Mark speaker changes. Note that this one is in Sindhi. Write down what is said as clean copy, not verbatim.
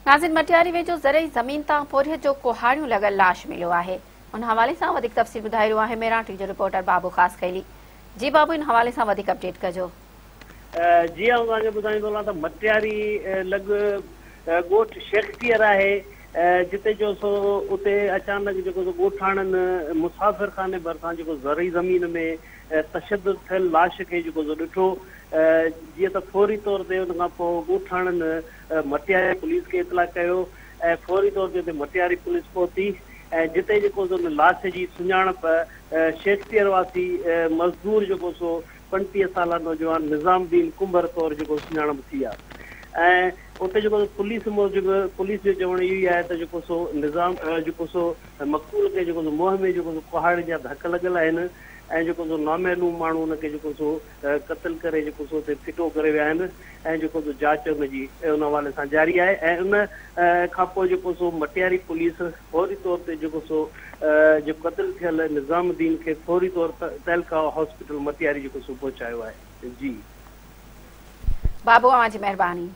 Speaker 1: ناظرين مٽياري ويجهو زرعي زمين تان پورهيت جو ڪهاڙيون لڳل لاش مليو آهي ان حوالي سان وڌيڪ تفصيل ٻڌائي رهيو آهي ميران ٽي جو رپورٽر بابو خاصخيلي جي بابو ان حوالي سان وڌيڪ اپڊيٽ ڪجو.
Speaker 2: جي آئون توهان کي ٻڌائيندو هلان ته مٽياري لڳ ڳوٺ شيخ پير آهي جتي جو سو اتي اچانڪ جيڪو سو ڳوٺاڻن مسافر خاني ڀرسان جيڪو زرعي زمين ۾ تشدد ٿيل لاش کي جيڪو سو ڏٺو جيئن ته فوري طور تي ان کان پوء ڳوٺاڻن مٽياري پوليس کي اطلاع ڪيو ۽ فوري طور تي اتي مٽياري پوليس پهتي ۽ جتي جيڪو سو ان لاش جي سڃاڻپ شيخ پير واسي مزدور جيڪو سو 35 سالا نوجوان نظام الدين ڪنڀر طور جيڪو سڃاڻپ ٿي آ ۽ اتي جيڪو سو پوليس موجب پوليس جو چوڻ اهو ئي آهي ته جيڪو سو نظام جيڪو سو مقتول کي جيڪو سو منهن ۾ جيڪو سو ڪهاڙين جا ڌڪ لڳل آهن ۽ جيڪو سو نامعلوم ماڻهو ان کي جيڪو سو قتل ڪري جيڪو سو اتي ڦٽو ڪري ويا آهن ۽ جيڪو سو جاچ ان جي ان حوالي سان جاري آهي ۽ ان کان پوء جيڪو سو مٽياري پوليس فوري طور تي جيڪو سو جيڪو قتل ٿيل نظام الدين کي فوري طور تعلقه هاسپيٽل مٽياري جيڪو سو پهچايو آهي جي.
Speaker 1: بابو اوهان جي مهرباني.